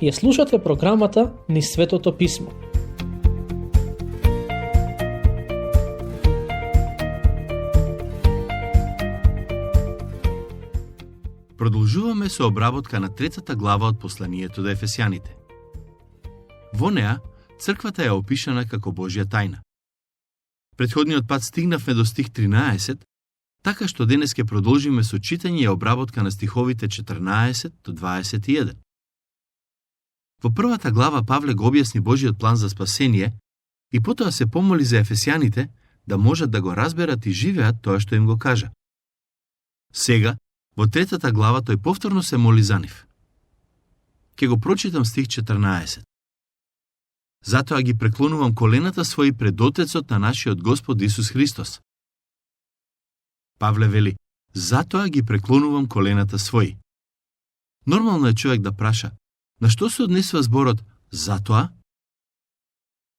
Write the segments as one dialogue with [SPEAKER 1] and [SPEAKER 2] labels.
[SPEAKER 1] Ја слушате програмата Низ Светото Писмо.
[SPEAKER 2] Продолжуваме со обработка на третата глава од посланието до Ефесјаните. Во неа, црквата е опишана како Божја тајна. Претходниот пат стигнавме до стих 13, така што денес ќе продолжиме со читање и обработка на стиховите 14 до 21. Во првата глава Павле го објасни Божиот план за спасение и потоа се помоли за ефесјаните да можат да го разберат и живеат тоа што им го кажа. Сега, во третата глава тој повторно се моли за нив. Ке го прочитам стих 14. Затоа ги преклонувам колената своји пред Отецот на нашиот Господ Исус Христос. Павле вели, затоа ги преклонувам колената своји. Нормално е човек да праша, на што се однесува зборот затоа?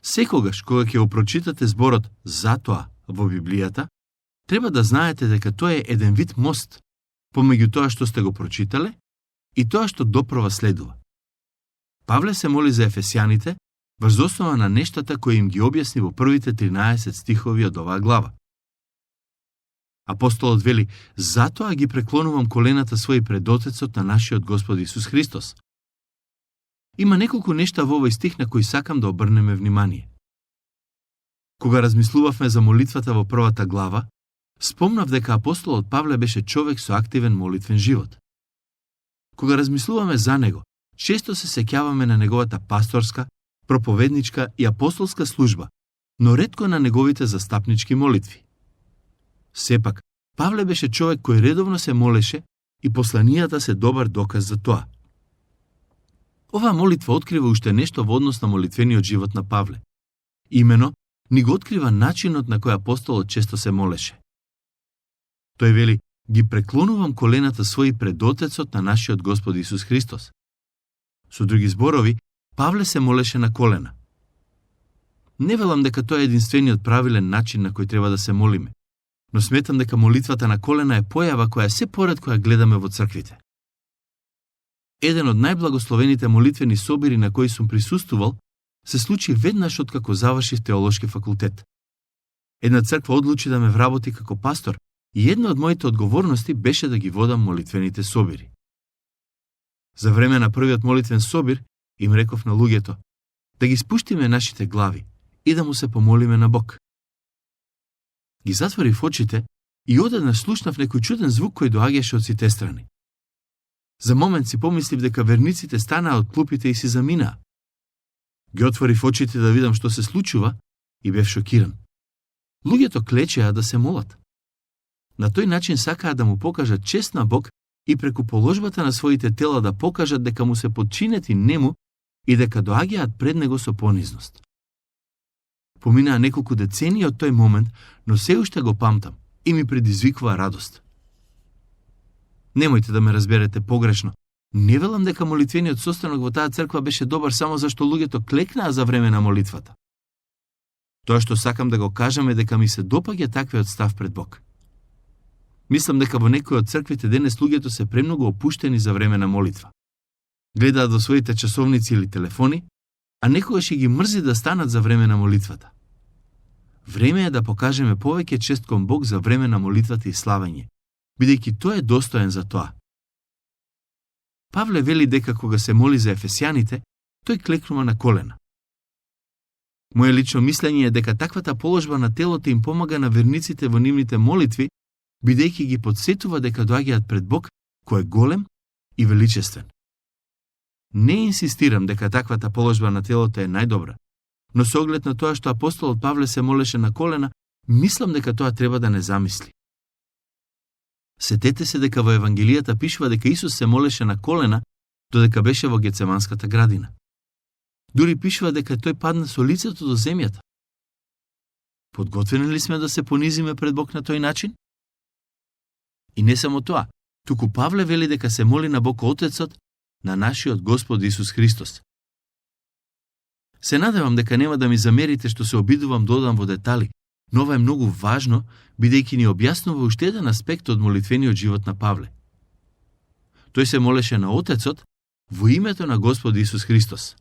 [SPEAKER 2] Секогаш кога ќе го прочитате зборот затоа во Библијата, треба да знаете дека тоа е еден вид мост помеѓу тоа што сте го прочитале и тоа што допрова следува. Павле се моли за ефесјаните врз основа на нештата кои им ги објасни во првите 13 стихови од оваа глава. Апостолот вели, затоа ги преклонувам колената своји пред Отецот на нашиот Господ Исус Христос. Има неколку нешта во овој стих на кои сакам да обрнеме внимание. Кога размислувавме за молитвата во првата глава, спомнав дека апостолот Павле беше човек со активен молитвен живот. Кога размислуваме за него, често се сеќаваме на неговата пасторска, проповедничка и апостолска служба, но ретко на неговите застапнички молитви. Сепак, Павле беше човек кој редовно се молеше и посланијата се добар доказ за тоа. Оваа молитва открива уште нешто во однос на молитвениот живот на Павле. Имено, ни го открива начинот на кој апостолот често се молеше. Тој вели, ги преклонувам колената своји пред Отецот на нашиот Господ Исус Христос. Со други зборови, Павле се молеше на колена. Не велам дека тоа е единствениот правилен начин на кој треба да се молиме, но сметам дека молитвата на колена е појава која се поретко ја гледаме во црквите. Еден од најблагословените молитвени собири на кои сум присуствувал се случи веднаш откако завршив теолошки факултет. Една црква одлучи да ме вработи како пастор и една од моите одговорности беше да ги водам молитвените собири. За време на првиот молитвен собир им реков на луѓето да ги спуштиме нашите глави и да му се помолиме на Бог. Ги затворив очите и одеднаш слушнав некој чуден звук кој доаѓаше од сите страни. За момент си помислив дека верниците станаа од клупите и си заминаа. Ги отворив очите да видам што се случува и бев шокиран. Луѓето клечеа да се молат. На тој начин сакаа да му покажат чест на Бог и преку положбата на своите тела да покажат дека му се подчинети нему и дека доаѓаат пред него со понизност. Поминаа неколку децении од тој момент, но се уште го памтам и ми предизвикува радост. Немојте да ме разберете погрешно. Не велам дека молитвениот состанок во таа црква беше добар само зашто луѓето клекнаа за време на молитвата. Тоа што сакам да го кажам е дека ми се допаѓа таквиот став пред Бог. Мислам дека во некои од црквите денес луѓето се премногу опуштени за време на молитва. Гледаат во своите часовници или телефони, а некогаш и ги мрзи да станат за време на молитвата. Време е да покажеме повеќе чест кон Бог за време на молитвата и славење, бидејќи тој е достоен за тоа. Павле вели дека кога се моли за ефесјаните, тој клекнува на колена. Моje лично мислење е дека таквата положба на телото им помага на верниците во нивните молитви, бидејќи ги подсетува дека доаѓаат пред Бог кој е голем и величествен. Не инсистирам дека таквата положба на телото е најдобра, но со оглед на тоа што апостолот Павле се молеше на колена, мислам дека тоа треба да не замисли. Сетете се дека во Евангелијата пишува дека Исус се молеше на колена додека беше во Гецеманската градина. Дури пишува дека тој падна со лицето до земјата. Подготвени ли сме да се понизиме пред Бог на тој начин? И не само тоа, туку Павле вели дека се моли на Бог Отецот на нашиот Господ Исус Христос. Се надевам дека нема да ми замерите што се обидувам да одам во детали, но ова е многу важно, бидејќи ни објаснува уште еден аспект од молитвениот живот на Павле. Тој се молеше на Отецот во името на Господ Исус Христос.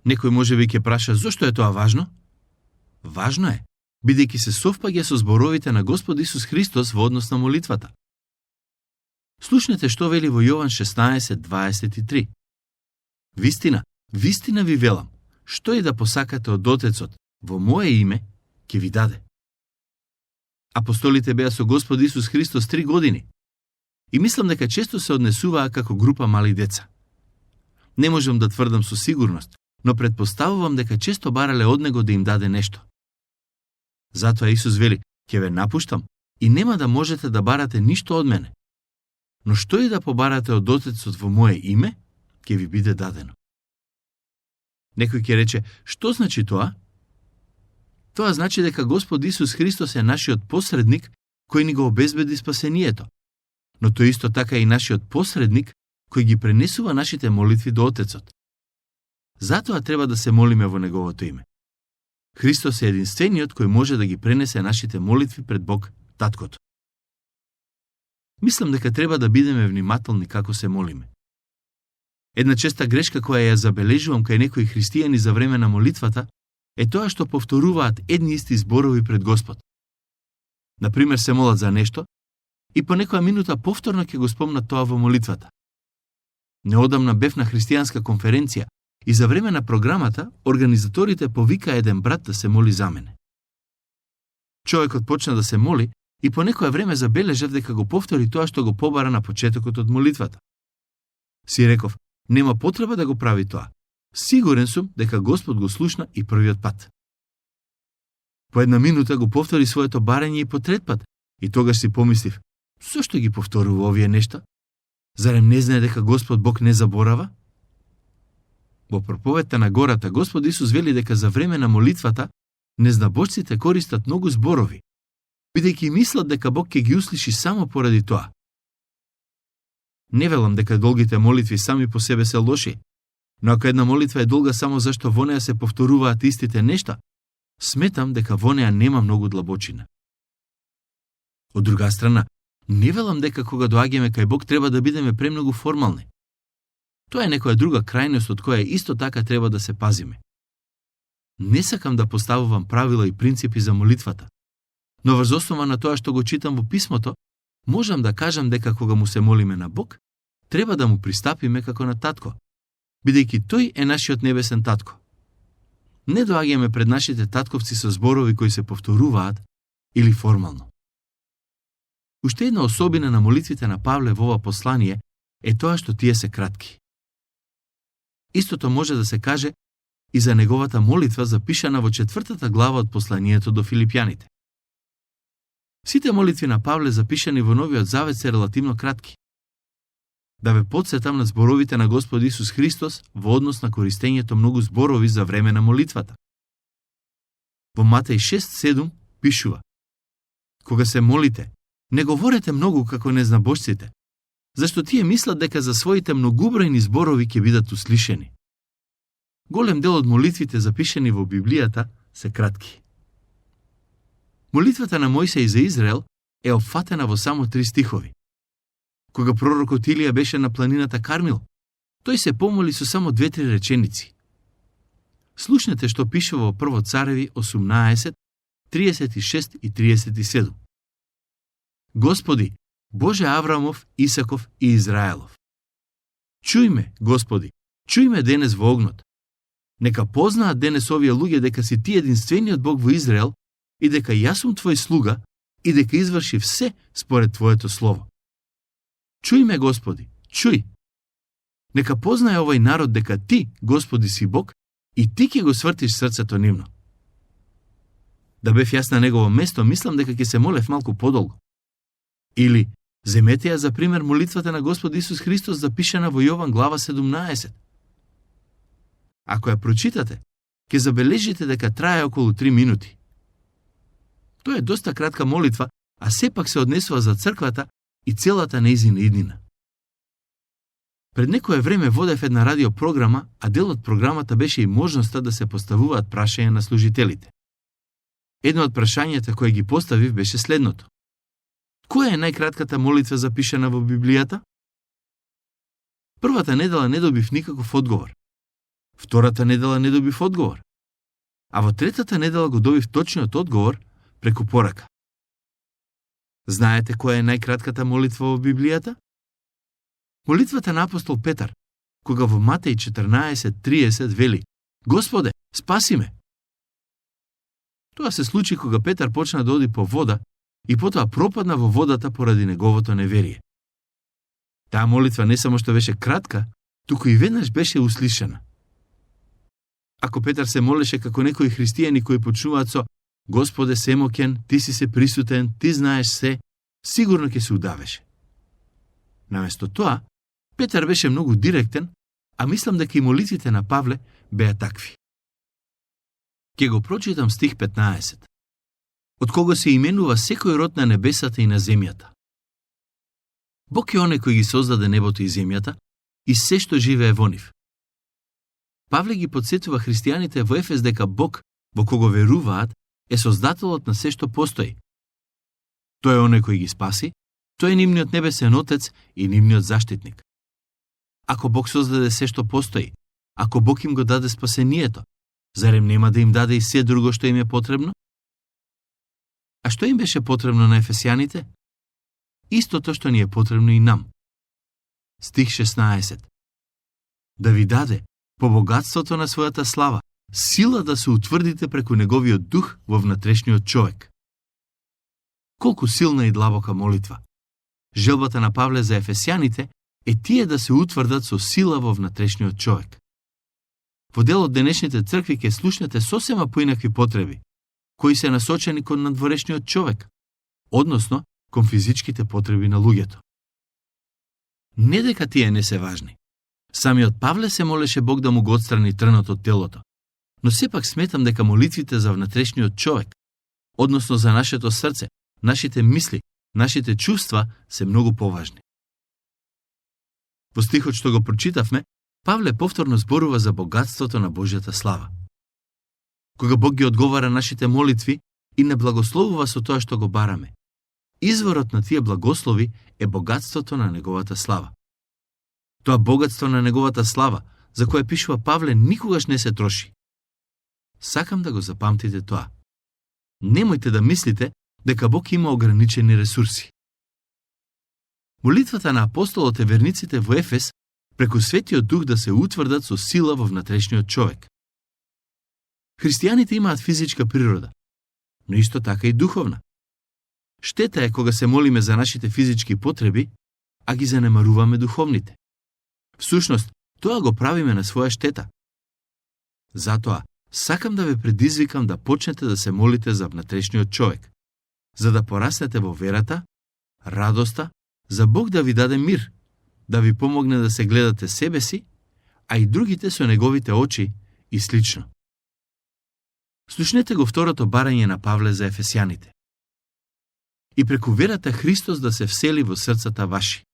[SPEAKER 2] Некој можеби ќе праша зошто е тоа важно? Важно е, бидејќи се совпаѓа со зборовите на Господ Исус Христос во однос на молитвата. Слушнете што вели во Јован 16:23. Вистина ви велам, што и да посакате од Отецот во мое име, ќе ви даде. Апостолите беа со Господ Исус Христос 3 години и мислам дека често се однесуваа како група мали деца. Не можам да тврдам со сигурност, но предпоставувам дека често барале од него да им даде нешто. Затоа Исус вели, ќе ве напуштам и нема да можете да барате ништо од мене. Но што и да побарате од Отецот во мое име, ќе ви биде дадено. Некој ќе рече, што значи тоа? Тоа значи дека Господ Исус Христос е нашиот посредник кој ни го обезбеди спасението. Но тој исто така и нашиот посредник кој ги пренесува нашите молитви до Отецот. Затоа треба да се молиме во Неговото име. Христос е единствениот кој може да ги пренесе нашите молитви пред Бог, Таткото. Мислам дека треба да бидеме внимателни како се молиме. Една честа грешка која ја забележувам кај некои христијани за време на молитвата е тоа што повторуваат едни исти зборови пред Господ. Например, се молат за нешто и по некоја минута повторно ќе го спомнат тоа во молитвата. Неодамна бев на христијанска конференција и за време на програмата организаторите повика еден брат да се моли за мене. Човекот почна да се моли и по некоја време забележав дека го повтори тоа што го побара на почетокот од молитвата. Си реков, нема потреба да го прави тоа. Сигурен сум дека Господ го слушна и првиот пат. По една минута го повтори своето барање и по трет пат и тогаш си помислив, зошто ги повторува овие нешта? Зарем не знае дека Господ Бог не заборава? Во проповедта на гората Господ Исус вели дека за време на молитвата незнабожците користат многу зборови, бидејќи мислат дека Бог ќе ги услиши само поради тоа. Не велам дека долгите молитви сами по себе се лоши, но ако една молитва е долга само зашто во неа се повторуваат истите нешта, сметам дека во неа нема многу длабочина. Од друга страна, не велам дека кога доаѓаме кај Бог треба да бидеме премногу формални. Тоа е некоја друга крајност од која исто така треба да се пазиме. Не сакам да поставувам правила и принципи за молитвата, но врз основа на тоа што го читам во писмото, можам да кажам дека кога му се молиме на Бог, треба да му пристапиме како на татко, бидејќи тој е нашиот небесен татко. Не доаѓаме пред нашите татковци со зборови кои се повторуваат или формално. Уште една особина на молитвите на Павле во ова послание е тоа што тие се кратки. Истото може да се каже и за неговата молитва запишана во 4 глава од посланието до Филипјаните. Сите молитви на Павле запишани во Новиот Завет се релативно кратки. Да ве потсетам на зборовите на Господ Исус Христос во однос на користењето многу зборови за време на молитвата. Во Матеј 6:7 пишува: Кога се молите, не говорете многу како незнабожците, зашто тие мислат дека за своите многубројни зборови ќе бидат услишени. Голем дел од молитвите запишани во Библијата се кратки. Молитвата на Мојсеј за Израел е опфатена во само 3 стихови. Кога пророкот Илија беше на планината Кармил, тој се помоли со само 2-3 реченици. Слушнете што пише во Прво Цареви 18, 36 и 37. Господи, Боже Аврамов, Исаков и Израелов. Чуј ме, Господи, чуј ме денес во огнот. Нека познаат денес овие луѓе дека си ти единствениот Бог во Израел и дека јас сум твој слуга и дека извршив се според твоето слово. Чуј ме, Господи, чуј. Нека познае овој народ дека ти, Господи, си Бог и ти ќе го свртиш срцето нивно. Да бев јас на негово место, мислам дека ќе се молев малку подолго. Или, земете ја за пример молитвата на Господ Исус Христос запишана во Јован глава 17. Ако ја прочитате, ќе забележите дека трае околу 3 минути. Тоа е доста кратка молитва, а сепак се однесува за црквата и целата нејзина иднина. Пред некое време водев една радиопрограма, а дел од програмата беше и можноста да се поставуваат прашања на служителите. Едно од прашањата кои ги поставив беше следното: која е најкратката молитва запишана во Библијата? Првата недела не добив никаков одговор. Втората недела не добив одговор. А во третата недела го добив точниот одговор преку порака. Знаете која е најкратката молитва во Библијата? Молитвата на апостол Петар, кога во Матеј 14:30 вели: Господе, спаси ме! Тоа се случи кога Петар почна да оди по вода и потоа пропадна во водата поради неговото неверие. Таа молитва не само што беше кратка, туку и веднаш беше услишана. Ако Петар се молеше како некои христијани кои почнуваат со Господе семоќен, ти си се присутен, ти знаеш се, сигурно ќе се удавеше. Наместо тоа, Петар беше многу директен, а мислам дека и молитвите на Павле беа такви. Ке го прочитам стих 15. Од кого се именува секој род на небесата и на земјата. Бог е оне кој ги создаде небото и земјата и се што живее во нив. Павле ги подсетува христијаните во Ефес дека Бог, во кого веруваат, е создателот на се што постои. Тој е оне кој ги спаси, тој е нивниот небесен Отец и нивниот заштитник. Ако Бог создаде се што постои, ако Бог им го даде спасението, зарем нема да им даде и се друго што им е потребно? А што им беше потребно на ефесјаните? Истото што ни е потребно и нам. Стих 16. Да ви даде, по богатството на својата слава, сила да се утврдите преку неговиот дух во внатрешниот човек. Колку силна и длабока молитва. Желбата на Павле за ефесјаните е тие да се утврдат со сила во внатрешниот човек. Во дел од денешните цркви ќе слушнете сосема поинакви потреби, кои се насочени кон надворешниот човек, односно кон физичките потреби на луѓето. Не дека тие не се важни. Самиот Павле се молеше Бог да му го отстрани трнот од телото, но сепак сметам дека молитвите за внатрешниот човек, односно за нашето срце, нашите мисли, нашите чувства се многу поважни. Во стихот што го прочитавме, Павле повторно зборува за богатството на Божјата слава. Кога Бог ги одговара нашите молитви и не благословува со тоа што го бараме, изворот на тие благослови е богатството на неговата слава. Тоа богатство на неговата слава, за кое пишува Павле, никогаш не се троши. Сакам да го запамтите тоа. Немојте да мислите дека Бог има ограничени ресурси. Молитвата на апостолот е верниците во Ефес преку Светиот Дух да се утврдат со сила во внатрешниот човек. Христијаните имаат физичка природа, но исто така и духовна. Штета е кога се молиме за нашите физички потреби, а ги занемаруваме духовните. Всушност, тоа го правиме на своја штета. Затоа, сакам да ве предизвикам да почнете да се молите за внатрешниот човек, за да пораснете во верата, радоста, за Бог да ви даде мир, да ви помогне да се гледате себе си, а и другите со неговите очи и слично. Слушнете го второто барање на Павле за ефесјаните. И преку верата Христос да се всели во срцата ваши.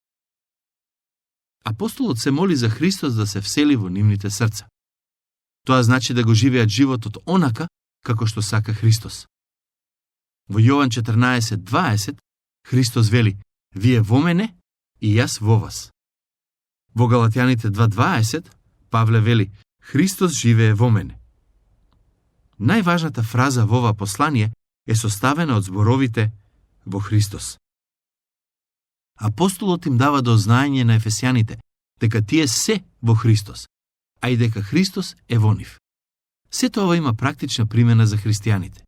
[SPEAKER 2] Апостолот се моли за Христос да се всели во нивните срца. Тоа значи да го живеат животот онака како што сака Христос. Во Јован 14:20 Христос вели: Вие во мене и јас во вас. Во Галатјаните 2:20 Павле вели: Христос живее во мене. Најважната фраза во ова послание е составена од зборовите во Христос. Апостолот им дава до знаење на ефесјаните дека тие се во Христос, а и дека Христос е во нив. Сето ова има практична примена за христијаните.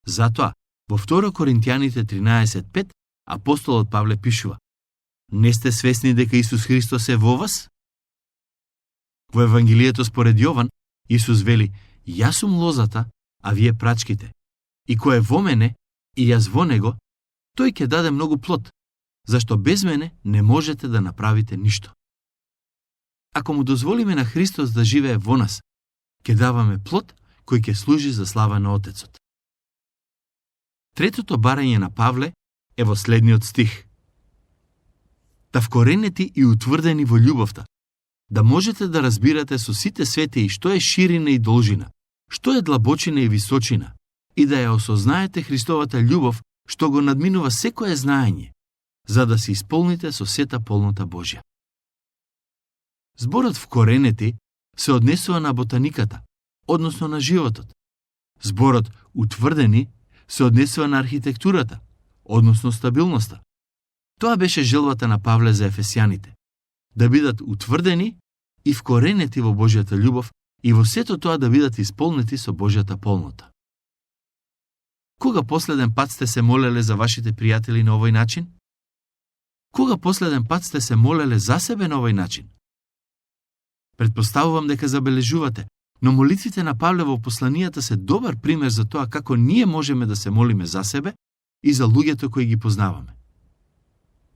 [SPEAKER 2] Затоа, во 2 Коринтијаните 13:5 апостолот Павле пишува: Не сте свесни дека Исус Христос е во вас? Во Евангелието според Јован, Исус вели: Јас сум лозата, а вие прачките. И кој е во мене, и јас во него, тој ќе даде многу плод, зашто без мене не можете да направите ништо. Ако му дозволиме на Христос да живее во нас, ќе даваме плод кој ќе служи за слава на Отецот. Третото барање на Павле е во следниот стих. Да вкоренети и утврдени во љубовта, да можете да разбирате со сите светии што е ширина и должина, што е длабочина и височина, и да ја осознаете Христовата љубов што го надминува секое знаење, за да се исполните со сета полнота Божја. Зборот вкоренети се однесува на ботаниката, односно на животот. Зборот утврдени се однесува на архитектурата, односно стабилноста. Тоа беше желбата на Павле за ефесјаните, да бидат утврдени и вкоренети во Божјата љубов и во сето тоа да бидат исполнети со Божјата полнота. Кога последен пат сте се молеле за вашите пријатели на овој начин? Кога последен пат сте се молеле за себе на овој начин? Предпоставувам дека забележувате, но молитвите на Павле во посланијата се добар пример за тоа како ние можеме да се молиме за себе и за луѓето кои ги познаваме.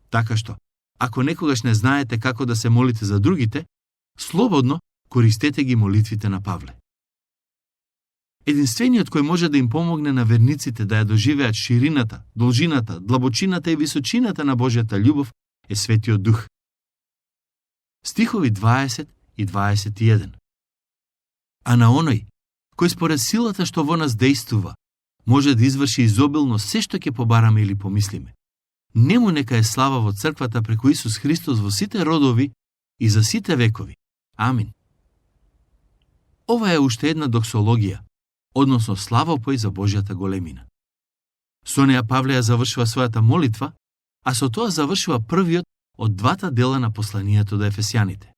[SPEAKER 2] Така што, ако некогаш не знаете како да се молите за другите, слободно користете ги молитвите на Павле. Единствениот кој може да им помогне на верниците да ја доживеат ширината, должината, длабочината и височината на Божјата љубов е Светиот Дух. Стихови 20 и 21. А на оној, кој според силата што во нас дејствува, може да изврши изобилно се што ќе побараме или помислиме. Нему нека е слава во црквата преку Исус Христос во сите родови и за сите векови. Амин. Ова е уште една доксологија, односно славопој за Божјата големина. Со неа Павле ја завршува својата молитва, а со тоа завршува првиот од двата дела на посланието до Ефесјаните.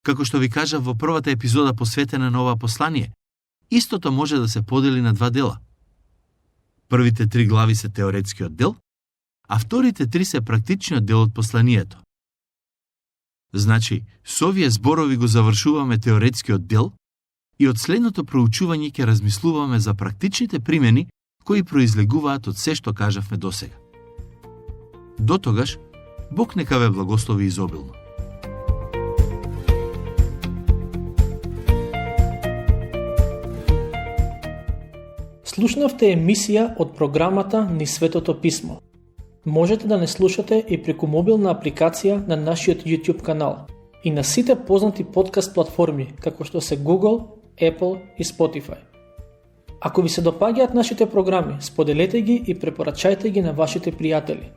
[SPEAKER 2] Како што ви кажав во првата епизода посветена на ова послание, истото може да се подели на два дела. Првите 3 глави се теоретскиот дел, а вторите 3 се практичниот дел од посланието. Значи, со овие зборови го завршуваме теоретскиот дел и од следното проучување ќе размислуваме за практичните примени кои произлегуваат од се што кажавме досега. До тогаш, Бог нека ве благослови изобилно.
[SPEAKER 1] Слушнавте емисија од програмата Ни Светото Писмо. Можете да не слушате и преку мобилна апликација на нашиот YouTube канал и на сите познати подкаст платформи, како што се Google, Apple и Spotify. Ако ви се допаѓаат нашите програми, споделете ги и препорачајте ги на вашите пријатели.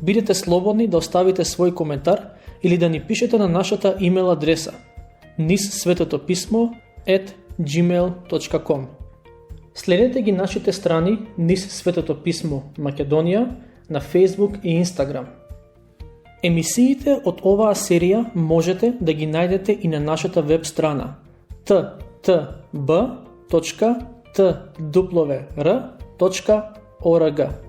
[SPEAKER 1] Бидете слободни да оставите свој коментар или да ни пишете на нашата имейл адреса nissvetotopисmo@gmail.com. Следете ги нашите страни Низ Светото Писмо Македонија на Facebook и Instagram. Емисиите од оваа серија можете да ги најдете и на нашата веб страна ttb.twr.org.